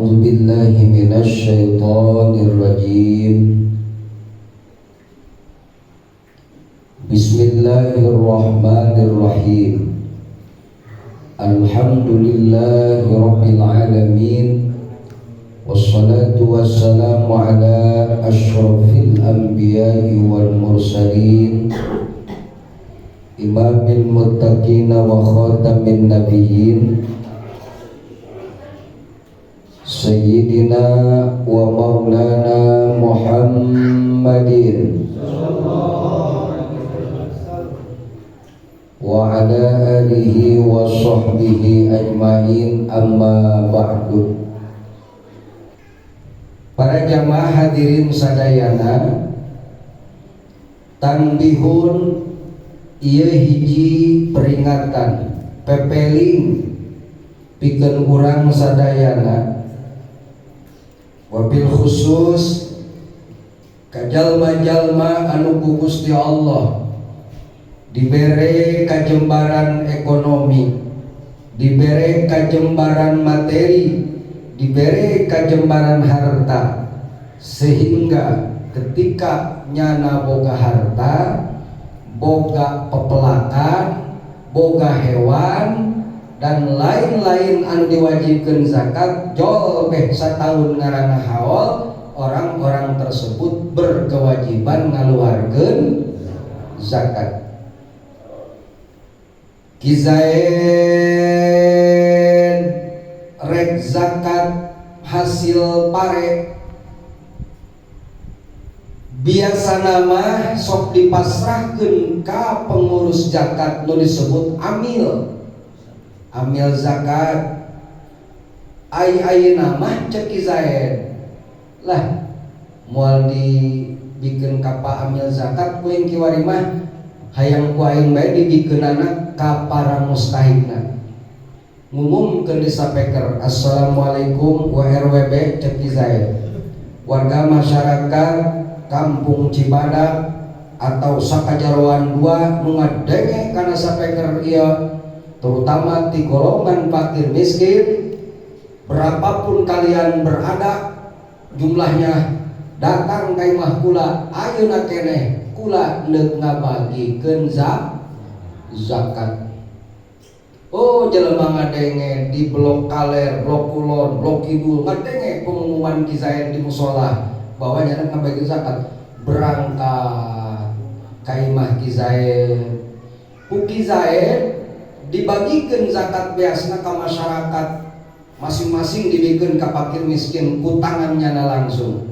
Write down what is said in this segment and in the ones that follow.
A'udzu billahi minasy syaithanir rajim. Bismillahirrahmanirrahim. Alhamdulillahi rabbil alamin. Wassalatu wassalamu ala asyrafil anbiya'i wal mursalin, imamil muttaqin wa khatamin nabiyyin, sayyidina wa maulana Muhammadin wa ala alihi wa sahbihi ajmain, amma ba'du. Para jamaah hadirin sadayana, tanbihun, ieu hiji peringatan pepeling pikeun urang sadayana, wabil khusus ka jalma-jalma anu ku Gusti Allah dibere kajembaran ekonomi, dibere kajembaran materi, dibere kajembaran harta, sehingga ketika nyana boga harta, boga pepelakan, boga hewan dan lain-lain anu diwajibkan zakat, jol beh satahun ngaranna haul, orang-orang tersebut berkewajiban ngaluarkeun zakat. Ki Zaid rek zakat hasil pare, biasa nama sok dipasrahkeun ka pengurus zakat nu disebut amil, amil zakat. Ai ayeuna mah cek Ki Zaid lah, moal dibikeun ka pa amil zakat, ku yang kiwari mah hayang ku aing bae dibikeunana ka para mustahikna. Ngumumkeun di sapeker, "Assalamualaikum WRWB," cek Ki Zaid, "warga masyarakat Kampung Cibadak atau Sakajaroan 2 nu ngadenge kana sapeker ieu, terutama di golongan fakir miskin, berapapun kalian berada jumlahnya, datang ka imah kula ayeuna keneh, kula neuk ngabagikeun zakat." Oh, jelema ngadenge di blok kaler, blok kulon, blok kidul, ngadenge pengumuman Ki Zaid di musola bahwa nyana ngabagi zakat, berangkat ka imah Ki Zaid. Ku Ki Zaid dibagikan zakat biasna ke masyarakat masing-masing, dibikeun ka fakir miskin ku tangannya langsung.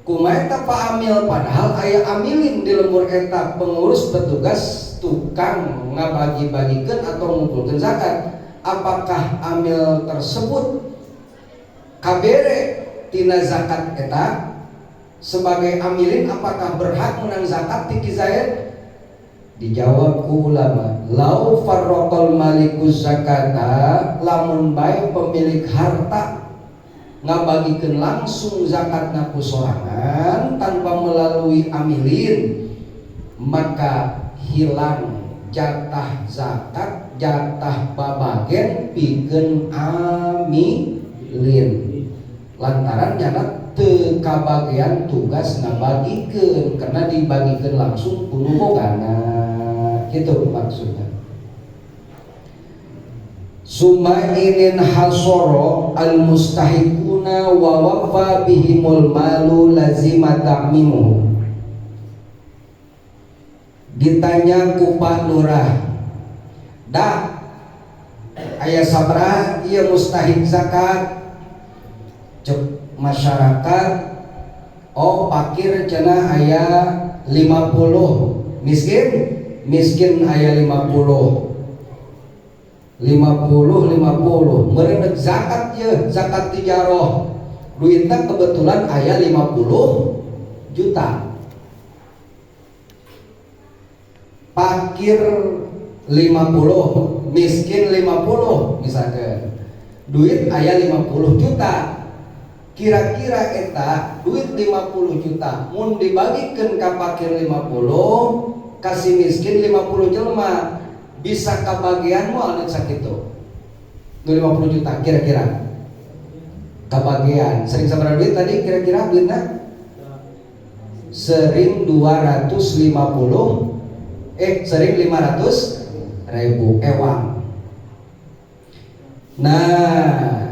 Kumaha eta Pak Amil, padahal aya amilin di lembur eta, pengurus petugas tukang ngabagi-bagikeun atau ngumpulkeun zakat? Apakah amil tersebut kabere tina zakat eta sebagai amilin? Apakah berhak menang zakat ti Ki Zaid? Dijawab ku ulama, lau farraqal maliku zakata, lamun bae pemilik harta ngabagikeun langsung zakat ku sorangan tanpa melalui amilin, maka hilang jatah zakat, jatah babagen pikeun amilin, lantaran nyana teu kabagian tugas ngabagikeun karena dibagikeun langsung ku nu bogana. Gitu maksudnya. Summa inin hasoro al mustahiquna wa wafa bihimul malu lazima ta'mimuhu. Ditanya ku Pak Lurah, "Dak, aya sabaraha ieu mustahik zakat?" Cek masyarakat, "Oh, pakir cenah aya 50, miskin miskin aya 50." 50 50 meureun zakat ye, zakat tijaroh, duitnya kebetulan aya 50 juta, pakir 50, miskin 50 misalkan, duit aya 50 juta. Kira-kira eta duit 50 juta mun dibagikan ka pakir 50, kasih miskin 50 jelema, bisa kebagian moal duit sakitu nu 50 juta kira-kira? Kabagian sering sabaraha duit tadi kira-kira duitna? Sering 250, sering 500 ribu ewang. Nah,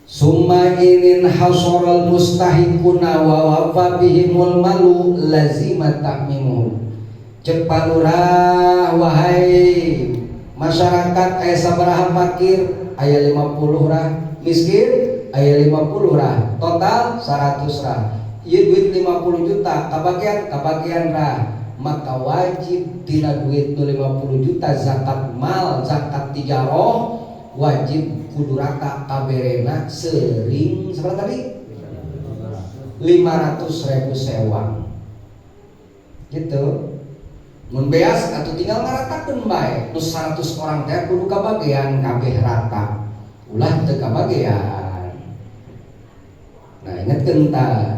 summa ininhasaral mustahiquna wa wafa bihimul malu lazima ta'mimuhum. Cek Pak Lurah, wahai masyarakat, aya sabaraha fakir? Aya 50 rah. Miskin aya 50 rah, total 100 rah. Ieu duit 50 juta kabagian, kabagian rah. Maka wajib tina duit nu 50 juta zakat mal, zakat tijaroh, wajib kudu rata kaberena sering seperti tadi 500 ribu sewang gitu. Mun beas atau tinggal ngaratakeun bae nu 100 orang teh kudu kabagian kabeh rata, ulah teu kabagian. Nah, ingetkeun tah.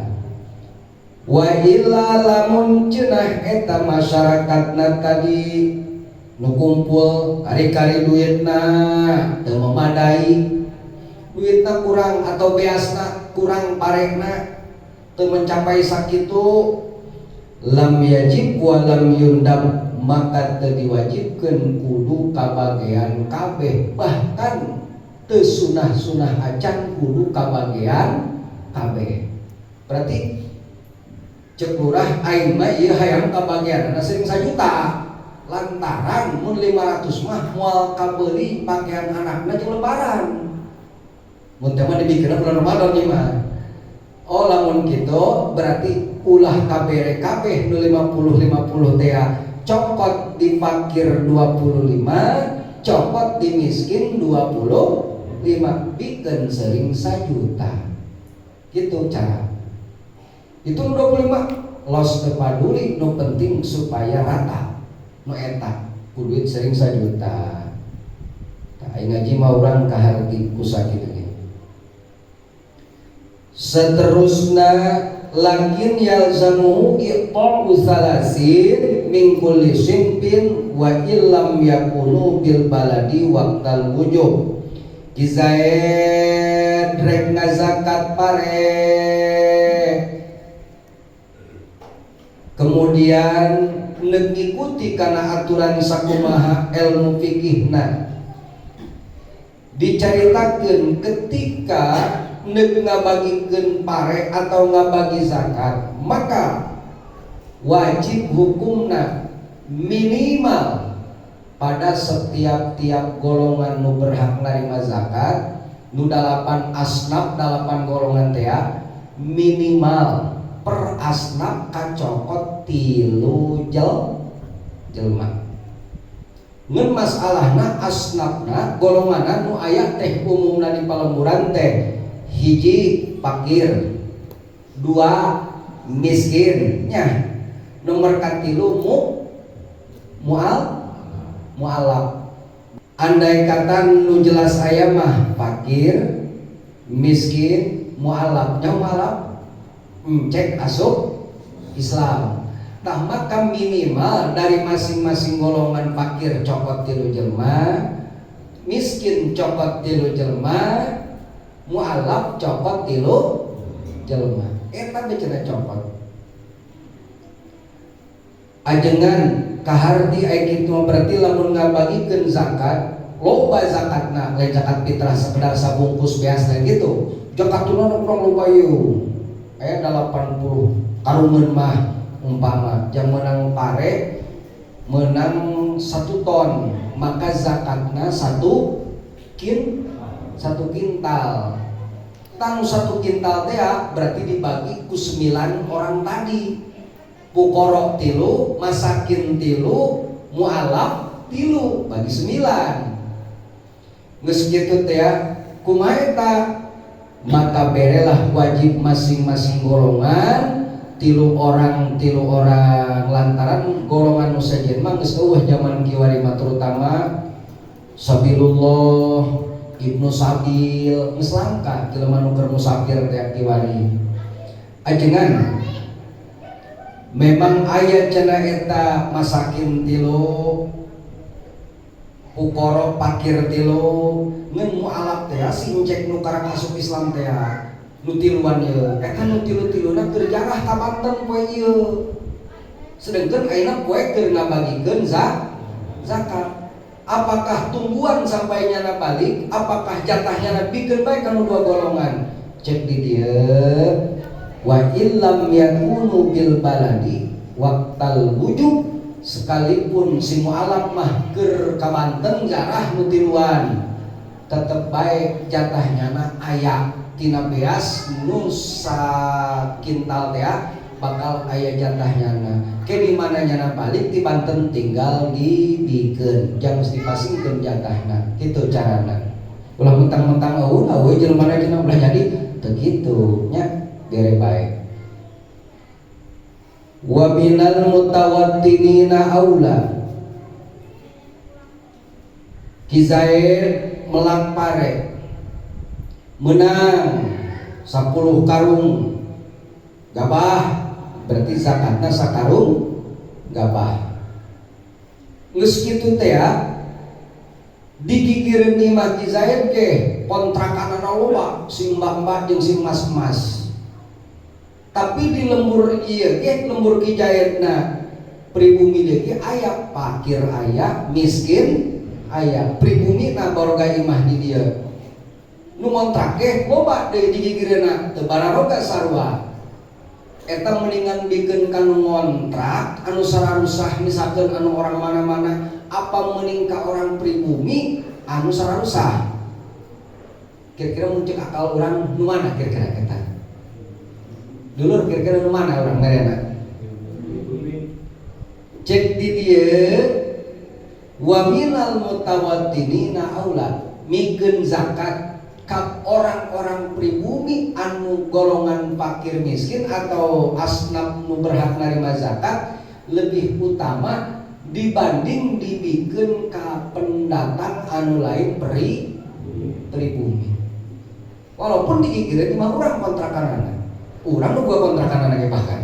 Wa illa, lamun cenah eta masyarakatna tadi nu kumpul kari-kari duitna teu memadai, duitna kurang atau beasna kurang, parekna teu mencapai sakitu, lam yajib wa lam yundab, maka teu diwajibkeun kudu kabagean kabeh, bahkan teu sunah-sunah acan kudu kabagean kabeh. Berarti cek lurah, aing mah ieu hayang kabagean sering sajuta, lantaran mun 500 mah moal kabeuli pakaian anakna jeung lebaran. Mun teh mah dibikirna bulan Ramadan ieu mah. Oh, lamun kitu berarti ulah kabere kabeh nu 50 50 teh, cokot di fakir 25, cokot di miskin 25, bikin sering sajuta gitu. Cara itu 25 los teu paduli, nu penting supaya rata nu eta ku duit sering sajuta. Tah, ngaji mah urang kaharti ku sakitu ge. Seterusna, lakin yalzamu i'ta'u salasin min kulli sinfin wa illam yakunu bil baladi waqtal wujub. Ki Zaid rek ngazakat pare, kemudian ngikuti karena aturan sakumaha ilmu fikihna dicaritakeun, ketika nek ngabagikeun pare atau ngabagi zakat, maka wajib hukumna minimal pada setiap tiap golongan nu berhak nerima zakat, nu dalapan asnaf, dalapan golongan teh, minimal per asnaf kacokot 3 jelma. Ngan masalahna asnafna, golongan nu aya teh umumna di palemburan teh hiji fakir, dua miskin nya, nomor katilu mual mualaf. Andai kata nu jelas aya mah fakir, miskin, mualaf nya, mualaf cek asup Islam. Nah, maka minimal dari masing-masing golongan fakir cokot 3 jelma, miskin cokot 3 jelma, mualaf cokot 3 jelma. Eta cenah cokot. Ajengan kaharti ai kitu, berarti lamun ngabagikeun zakat loba zakatna, lain zakat fitrah sekedar sabungkus beas lain gitu. Zakat kurang loba ieu, aya 80 karungan mah umpama jang menang pare menang 1 ton, maka zakatna 1 kintal. Tang 1 kintal teh berarti dibagi ku sembilan orang tadi, pukoro 3, masakin 3, mualaf 3, bagi sembilan. Geus kitu teh kumaha eta? Maka berelah wajib masing-masing golongan 3 orang, 3 orang, lantaran golongan nu sejen mah geus euweuh zaman kiwari mah, terutama sabilullah, ibnu sabil geus langka jelema nu keur musafir teh kiwari. Ajengan memang aya cenah eta masakin 3. Pukoro pakir tilu ngan mualaf teh si cek nu karak asup Islam teh nu tiluan ieu eta nu tilu-tiluna keur jarah ka Banten poe ieu. Sedangkan ayeuna poe keur ngabagikeun zakat. Apakah tungguan sampai nyana balik, apakah jatahnya bikeun bae kanu dua golongan? Cek di dieu wa illam yakunu bil baladi waqtal wujub, sekalipun si mualaf mah keur ka Banten jarah nu tiluan, tetep bae jatahnya na aya tina beas nu sakintal teh bakal aya jatahnya na. Ke di mana nyana balik di Banten tinggal dibikeun, jangan mesti pasingkeun jatahna. Kitu carana. Ulah mentang-mentang eueuh eueuh jelema cenah ulah jadi teu kitu nya, bere bae. Wa minal mutawattinina aula. Ki Zaid melak pare menang 10 karung gabah, berarti zakatna sakarung gabah. Geus kitu teh digigireun imah Ki Zaid ge kontrakanana loba, sing mbah-mbah jeung sing mas-mas. Tapi di lembur ieu ge, lembur Ki Zaidna pribumi deui ge aya fakir, aya miskin, aya pribumi na baroga imah di dieu. Nu ngontrak ge loba deui digigireunna, teu bararoga sarua. Eta mendingan bikeun ka nu ngontrak anu sararusah, misalkan anu orang mana-mana, apa mending ka orang pribumi anu sararusah? Kira-kira muncul akal orang nu mana kira-kira kita? Dulur, kira-kira nu mana orang merena? Cek di dieu wa minal mutawattinina aula, mikeun zakat ka orang-orang pribumi anu golongan fakir miskin atau asnaf nu berhak narima zakat lebih utama dibanding dibikeun ka pendatang anu lain pribumi. Walaupun digigireun mah urang kontrakanana. Urang nu gua kontrakanana ge bahkan.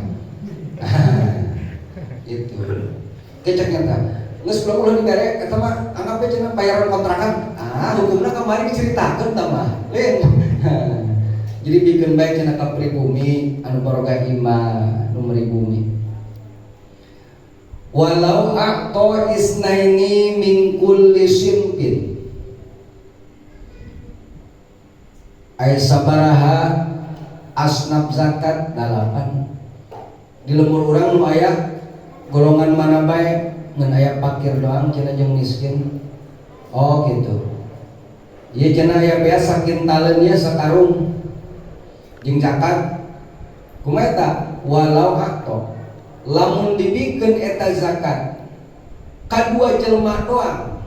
Itu. Kecek nyata. Geus ulah dibere eta mah anggap we cenah bayaran kontrakan. Ah, hukumna kamari diceritakeun tah mah. Lain. Jadi bikeun bae cenah ka pribumi anu baroga imah nu pribumi. Walau a'ta isnaini min kulli sinfin. Aya sabaraha asnaf zakat? 8. Di lembur urang nu aya golongan mana bae, ngan aya fakir doang cenah jeung miskin. Oh gitu. Ieu cenah aya beas sakintaleun ieu sakarung jeung zakat. Kumaha eta? Walau a'ta, lamun dibikeun eta zakat kadua jelema doang,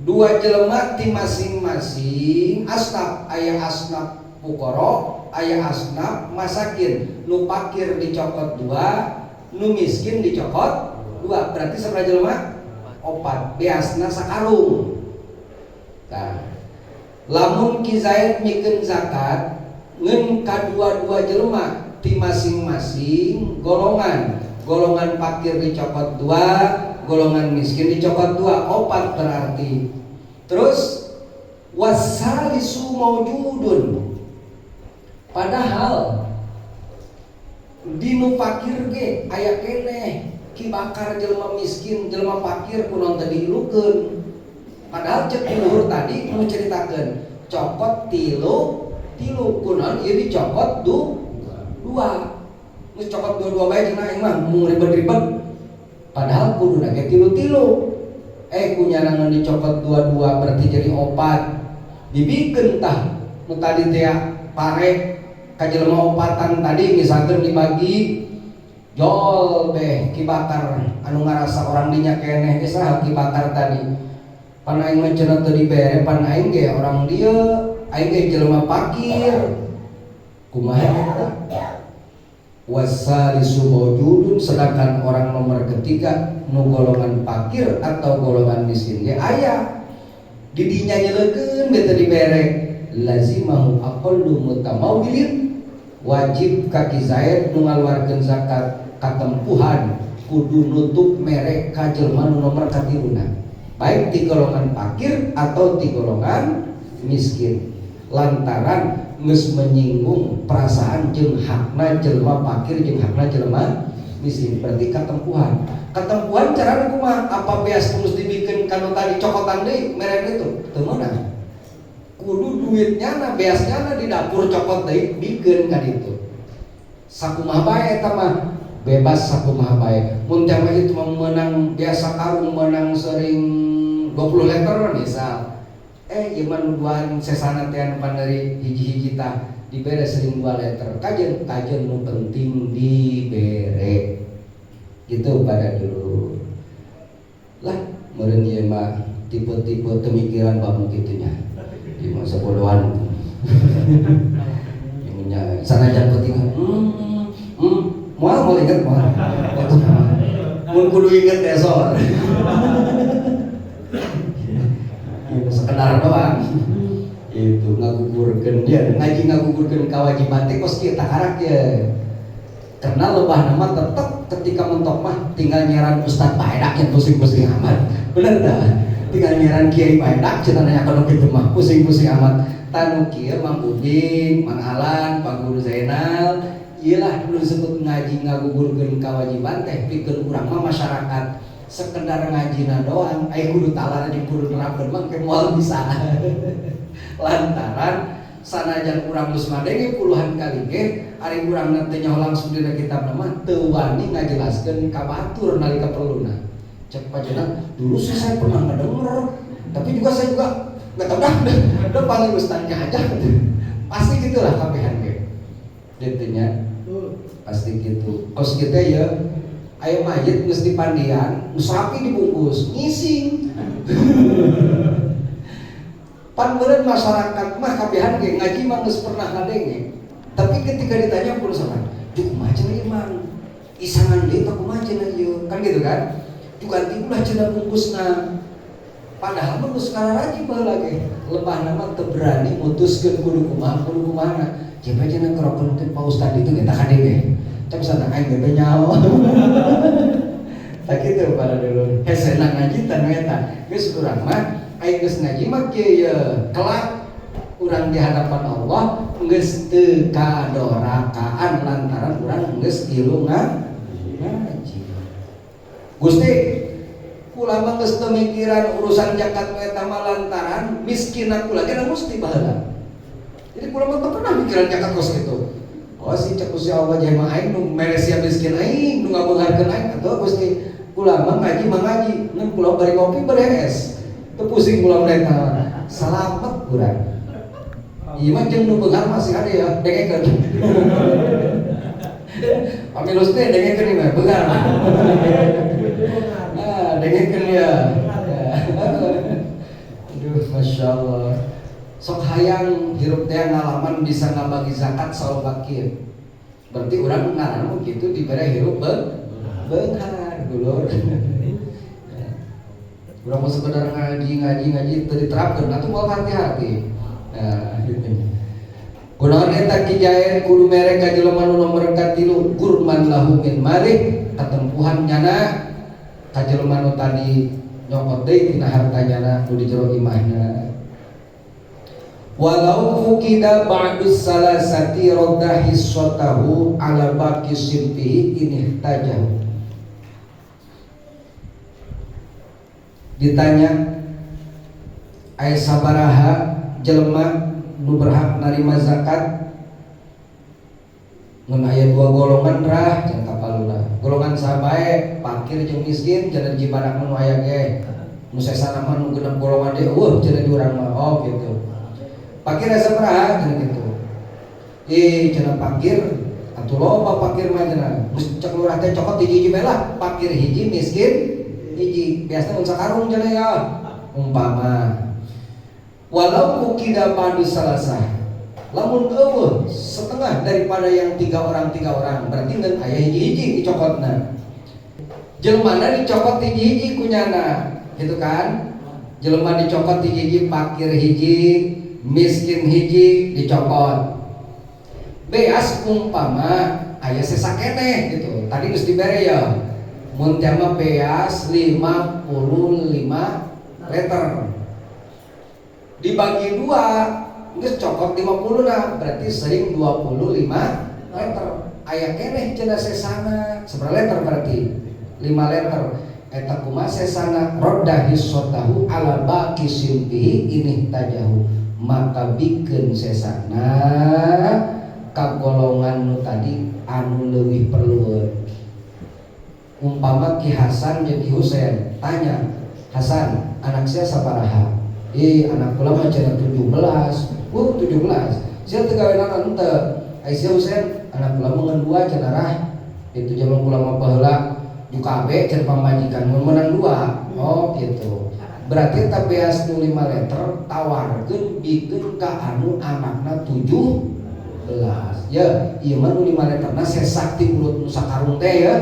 dua jelema ti masing-masing asnaf, aya asnaf pukoro, aya asnaf masakin, nu fakir dicokot dua, nu miskin dicokot dua, berarti sabaraha jelema? 4, beasna sakarung. Nah, lamun Ki Zaid mikeun zakat ngeun kadua-dua jelema ti masing-masing golongan, golongan fakir dicokot dua, golongan miskin dicokot dua, 4 berarti. Terus wasalisu maujudun, padahal di nu fakir ge aya keneh Ki Bakar jelema miskin, jelema fakir kunaon teu diilukeun? Padahal cek luhur tadi nu ceritakeun cokot tilu tilu, kunaon ieu dicokot dua? Geus cokot dua-dua bae cenah aing mah mau ribet-ribet. Padahal kuduna ge tilu-tilu. Kunyana ngan dicokot dua-dua berarti jadi 4. Dibikeun tah nu tadi teh pare ka jelema opatan tadi, misalkan dibagi jol beh Ki Bakar anu ngarasa orang dinya keneh geus saha Ki Bakar tadi. Pan aing mah cenah teu dibere, pan aing ge orang dieu, aing ge jelema fakir. Kumaha eta? Wasalisu mawjudun, sedangkan orang nomor ketiga nu golongan fakir atau golongan miskin ge aya didinya nyeleukeun bete dibere, lazimahu aqallu mutamawwilin, wajib ka Ki Zaid nu ngaluarkeun zakat katempuhan Kudu nutup mere ka jelema nu nomor katiluna, baik ti golongan fakir atau ti golongan miskin, lantaran geus menyinggung perasaan jeung hakna jelema fakir jeung hakna jelema miskin. Berarti katempuhan. Katempuhan carana kumaha? Apa beas terus dibikeun kanu tadi cokotan deui mere itu? Teu meunang. Kudu duitnya na beasnya na di dapur cokot deui bikeun ka ditu. Sakumaha bae eta mah, bebas sakumaha bae. Mun teh mah itu mah meunang biasa karung meunang sering 20 liter misal. Ieu mah nu duaan sesana teh anu pandeuri hiji-hiji tah dibere sering 2 liter. Kajeun kajeun nu penting dibere. Gitu pada dulu. Lah meureun ieu mah tipe-tipe pemikiran bamu kitu nya. Di masa bodohan. Nya sanajan penting. Moal moal inget moal. Mun kudu inget esor. Sekedar doang. Itu ngagugurkeun dia ngaji ngagugurkeun kewajiban teh kos kieu takarak ye. Karena lebah nama tetep ketika mentok mah tinggal nyeran ustad baedak yang pusing-pusing amat. Bener dah. Tinggal nyeran kiai baedak cenah nanya kalau kitu mah pusing-pusing amat. Tanu kieu Mang Ubing, Mang Alan, Pak Guru Zainal, iyalah nu disebut ngaji ngagugurkeun kewajiban teh pikeun urang mah masyarakat sekedar ngajina doang, aya kudu talar jeung kudu nerapkeun mah ke moal bisa. Lantaran sanajan urang geus madenge puluhan kali ge ari urang teu nyaho langsung dina kitab mah teu wani ngajelaskeun ka batur nalika perluna. Cek panjenengan, dulu sih saya pernah ngedenger, tapi juga saya juga nggak tahu dah, udah panggil ustaznya aja. Pasti gitulah kabehan ge. Gitunya pasti gitu. Kos kita ya aya mayit geus dipandian, geus rapi dibungkus, ngising. Pan meureun masyarakat mah kabehan ge ngaji mah geus pernah ngadenge. Tapi ketika ditanya pun sama, "Duh kumaha cenah ieu Mang? Isangan deui tah kumaha cenah ieu?" Kan gitu kan? Juga ulah cenah bungkusna. Padahal mah geus kararaji baheula ge. Lebah nama teu berani mutuskeun kudu kumaha kudu kumaha. Coba cenah kerokeun teh Pak Ustad itu eta kade ge. Cek sana aing ge nyaho. Tak kitu pada dulu. Hesena ngaji tah nu eta. Geus urang mah aing geus ngaji mah kieu ye. Kelak urang di hadapan Allah geus teu kadorakaan lantaran urang geus ilu ngaji. Gusti kula mah geus teu mikiran urusan zakat eta mah lantaran miskin kula ge mesti baheula. Jadi kula mah teu pernah mikiran zakat kos kitu. Oh si cek Gusti Allah jahe mah aing nu mere sia miskin aing nu ngabeungharkeun aing atuh Gusti kula mah ngaji mah ngaji ngan kula bari ngopi bari es. Teu pusing kula mah eta. Salamet urang. Ieu mah jeung nu beunghar masih ada ya dengekeun. Pamilus teh dengekeun ieu mah beunghar. Ah, dengekeun ya. Aduh, Masya Allah. Sok hayang hirup teh ngalaman bisa ngabagi zakat saloba kieu. Berarti urang ngaran kitu dibere hirup beunghar dulur. Urang mau sekedar ngaji ngaji ngaji teu diterapkeun atuh moal hati-hati. Nah, gitu. Kunaon eta kijaen kudu mere ka jelema nu nomor katilu gurman lahu min malih katempuhan nyana ka jelema nu tadi nyokot deui tina harta nyana nu di jero imahna. Walau fukida ba'dus salasati radda hissatahu ala baqi sinfihi in ihtajahu. Ditanya aya sabaraha jelema nu berhak narima zakat mun aya dua golongan rah jeung kapaluna. Golongan sabae fakir jeung miskin cenah jibadak nu aya ge. Nu sesana mah nu genep golongan deui eueuh cenah di urang mah. Oh gitu. Fakir asa sabaraha cenah kitu. Ih cenah fakir atuh loba fakir mah cenah. Geus cek lurah teh cokot hiji-hiji bae lah. Fakir hiji miskin hiji. Biasana mun sakarung cenah ya. Umpama walau kukida padu salasah lamun eueuh setengah daripada yang tiga orang berarti ngan aya hiji-hiji dicokotna. Jelmana dicokot hiji-hiji kunyana gitu kan? Jelema dicokot hiji-hiji fakir hiji miskin hiji dicokot. Beas umpama aya sesa keneh gitu. Tadi geus dibere ya. Mun tia mah beas 55 liter dibagi dua, geus cokot 50. Nah, berarti sering 25 liter aya keneh cenah sesana. Sabaraha liter berarti? 5 liter. Eta kumaha sesana? Rodda hissatahu ala baqi sinfihi in ihtajahu, maka bikeun sesana ka golongan nu tadi anu leuwih perlueun. Umpama Ki Hasan jeung Ki Husen, tanya, "Hasan, anak sia sabaraha?" "Ih, anak kula mah," cenah, "17." 17. Sia teu gawe naon? Henteu. "Ai sia, Husen?" "Anak kula mah ngan dua," cenah, "rah. Itu zaman kula mah baheula jukabe," cenah, "pamajikan mun menang dua." Oh, gitu. Berarti eta beas nu 5 liter tawarkeun, bikeun ka anu anakna 17. Ya, ieu mah nu 5 literna sesa ti urut nu sakarung teh ya.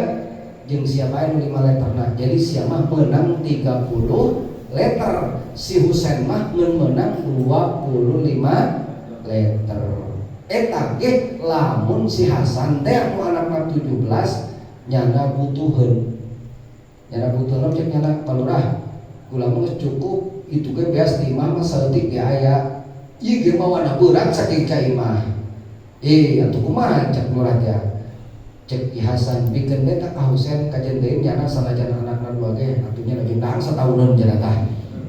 Jeung siapa nu 5 literna. Jadi sia mah menang 30 liter. Si Husen mah menang 25 liter. Eta ge lamun si Hasan teh anu anakna 17 nyana butuheun. Nyana butuheun, cek nyana, "Pak Lurah, kula mah geus cukup, itu ge beas di imah mah saeutik ge aya. Ieu ge mawana berat saking ka imah." "Eh, atuh kumaha?" cek lurah teh. Cek Ki Hasan, "Bikeun teh ka Husen, kajen deui nyana sanajan anakna dua ge atuh nya lagi dahar sataunan," cenah tah.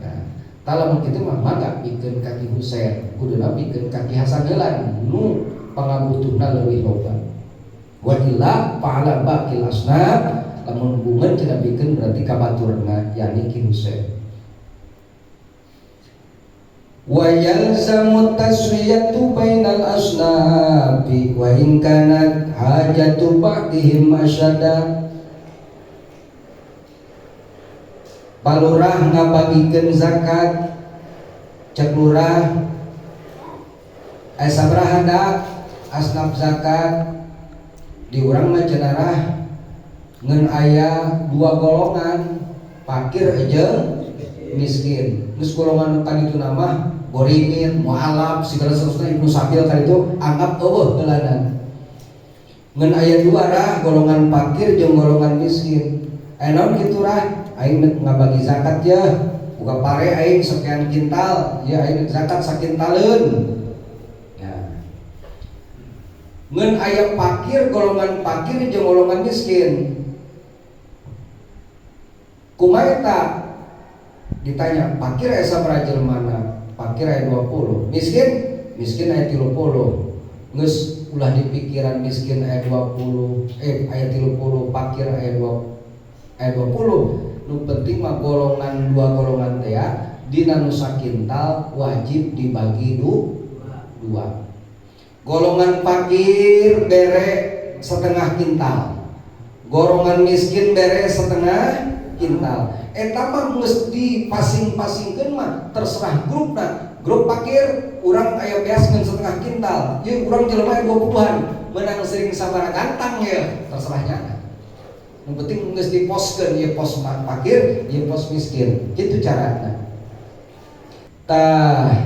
Nah, tah, lamun kitu mah mangga bikeun ka Ki Husen, kuduna bikeun ka Ki Hasan heula nu pangabutuhna leuwih loba. Wa illa fa'ala baqil asnaf, lamun bungeun cenah bikeun berarti ka baturna, yakni Ki Husen. Wa yalzamu taswiyatu bainal asnafi wa in kanat hajatu ba'dihim asyada. Palurah ngabagikeun zakat, cek lurah, "Aya sabaraha dak asnaf zakat di urang mah?" Cenah, "Ngan aya dua golongan, fakir jeung miskin." Geus golongan tadi itu nama ghorimin, mualaf, segala seterusnya, ibnu sabil kan itu anggap euweuh heulanan. "Ngan aya dua, rah, golongan fakir jeung golongan miskin. Aya naon kitu, rah? Aing ngabagi zakat ya, buka pare aing sekian kintal ya, aing zakat sakintaleun ya. Ngan aya fakir, golongan fakir jeung golongan miskin. Kumaha eta?" Ditanya, "Fakir aya sabaraha jelema?" "Fakir aya 20." "Miskin?" "Miskin aya 30." "Geus, ulah dipikiran miskin aya 20, eh, aya 30, fakir aya 2, aya 20. Nu penting mah golongan dua golongan teh ya, dina nu sakintal wajib dibagi dua. Golongan fakir bere setengah kintal, golongan miskin bere setengah kintal. Eta mah geus dipasing-pasingkeun mah terserah grupna. Grup fakir, urang aya beas ngan setengah kintal, ieu urang jelema aya 20-an, menang sering sabaraha gantang ya terserahnya. Yang penting geus diposkeun, ieu pos fakir, ieu pos miskin, kitu carana tah.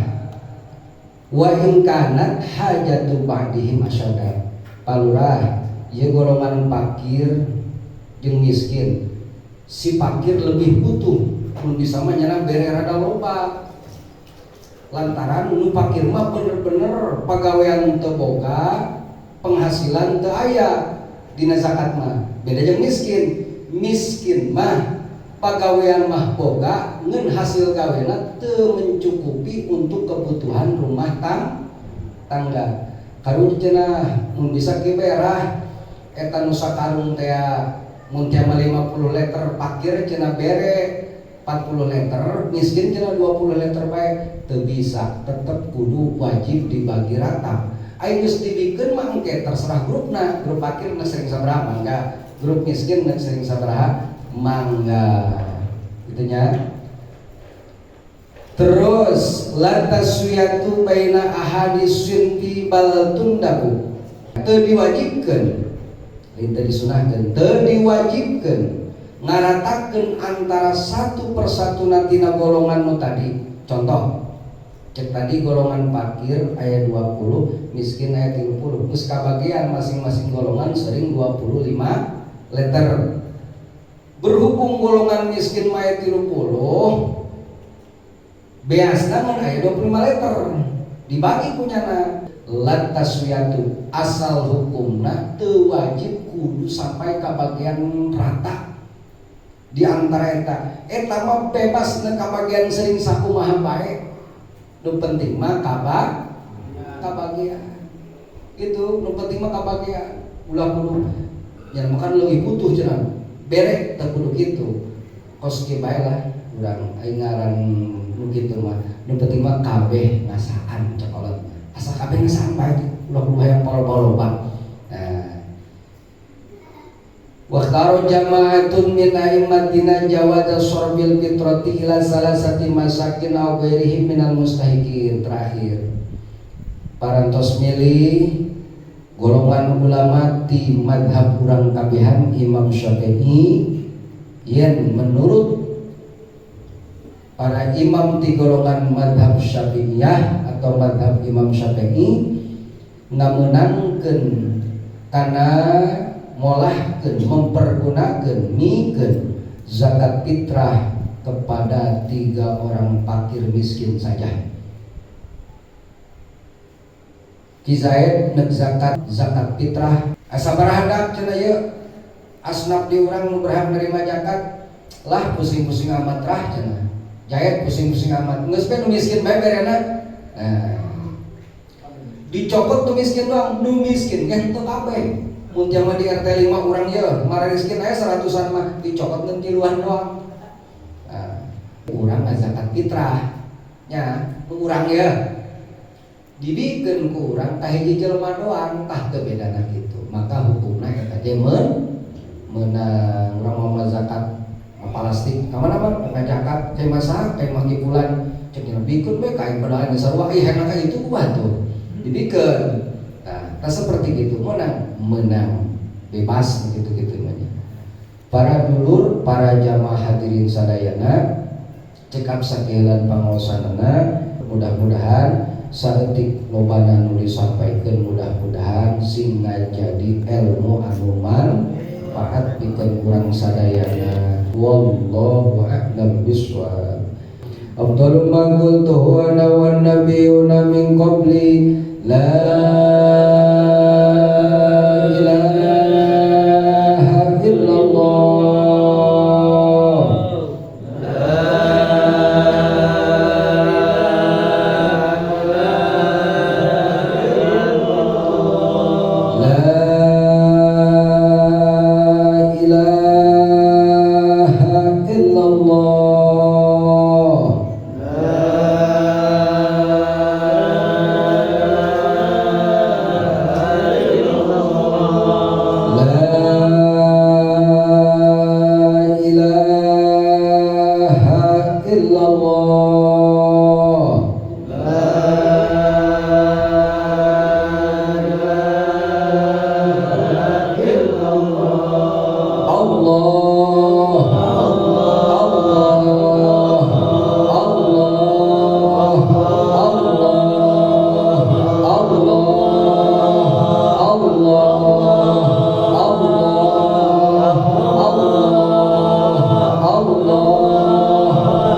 Wa in kanat hajatu ba'dihim asyada. "Palurah, ieu golongan fakir jeung miskin, si fakir lebih butuh, mun bisa mah nyana bere rada loba, lantaran nu fakir mah bener-bener pagawean teu boga, penghasilan teu aya dina zakat mah. Beda jeung miskin. Miskin mah pagawean mah boga, ngan hasil gawena teu mencukupi untuk kebutuhan rumah tangga. Karunya cenah, mun bisa kieu berah eta nu sakarung teh, mun tia mah 50 liter, fakir cenah bere 40 liter, miskin cenah 20 liter bae." Teu bisa, tetep kudu wajib dibagi rata. Aing geus dibikeun mah engke terserah grupna. Grup fakir na sering sabaraha mangga, grup miskin na sering sabaraha mangga, gitu nya. Terus la taswiyatu baina ahadis sinfi bal tundabu, teu diwajibkeun, lain teu disunahkeun, teu diwajibkeun ngaratakeun antara satu persatu tina golongan nu tadi. Contoh, cek tadi golongan fakir aya 20, miskin aya 30, geus kabagian masing-masing golongan sering 25 liter. Berhubung golongan miskin mah 30, beasna mun aya 25 liter dibagi punyana lantas wiatu asal hukumna teu wajib kudu sampai ka bagian rata di antara eta eta mah bebas na kabagian sering sakumaha bae, nu penting mah kabagian itu, nu penting mah kabagian. Ulah kudu yang makan leuwih butuh cenah bere, teu kudu kitu, kos kieu bae lah urang. Aing ngaran nu kitu mah nu penting mah kabeh ngasaan, cokolot asal kabeh ngasaan bae, ulah kudu hayang palo-palo. Nah, واختار جماعة من أئمتنا جواز صرف الفطرة إلى ثلاثة مساكين أو غيرهم من المستحقين. Terakhir, parantos milih golongan ulama di madhab urang kabehan Imam Syafi'i, yen menurut para imam di golongan madhab Syafi'iyah atau madhab Imam Syafi'i ngamenangkeun kana ngolahkeun, mempergunakan, mikeun zakat fitrah kepada tiga orang fakir miskin saja. Ki Zaid nek zakat zakat fitrah asa barahadak cenah ieu asnaf di urang nu berhak nerima zakat lah, pusing-pusing amat rah cenah. Zaid pusing-pusing amat, geus we nu miskin bae berena. Nah, dicokot nu miskin doang, nu miskin kan teu kabeh. Mun jama di RT 5 urang ye mariskin aya seratusan mah dicokot ngan tiluan doang. Nah, urang zakat fitrah nya nu urang ye dibikeun ku urang ka hiji jelema doang, tah teu bedana kitu, maka hukumna eta ge meunang. Urang mau zakat plastik ka mana mah ngajakat ka masa ka imah kipulan cek nya bikeun we ka aing, padahal geus sarua ih hayang ka itu ku batur dibikeun. Nah, tak seperti gitu menang menang bebas gitu-gitu namanya. Para dulur, para jamaah hadirin sadayana, cekap sakilan pangaosanana, mudah-mudahan saeutik lobana nu disampaikeun mudah-mudahan sing jadi ilmu anu manfaat pikeun urang sadayana. Wallahu a'lam bissawab. أفضل ما قلته أنا والنبيون من قبلي لا إله إلا الله. لا إله إلا الله. لا إله إلا الله. لا إله إلا الله. لا إله إلا الله. لا إله إلا الله. الله الله الله الله الله الله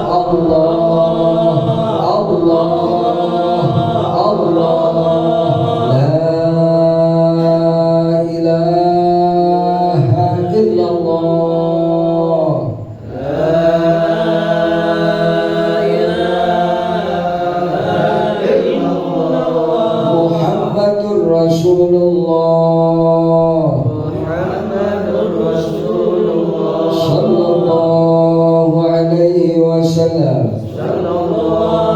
الله الله الله الله. لا إله إلا الله. لا إله إلا الله. محمد رسول الله. محمد رسول الله. صلى الله عليه وسلم. صلى الله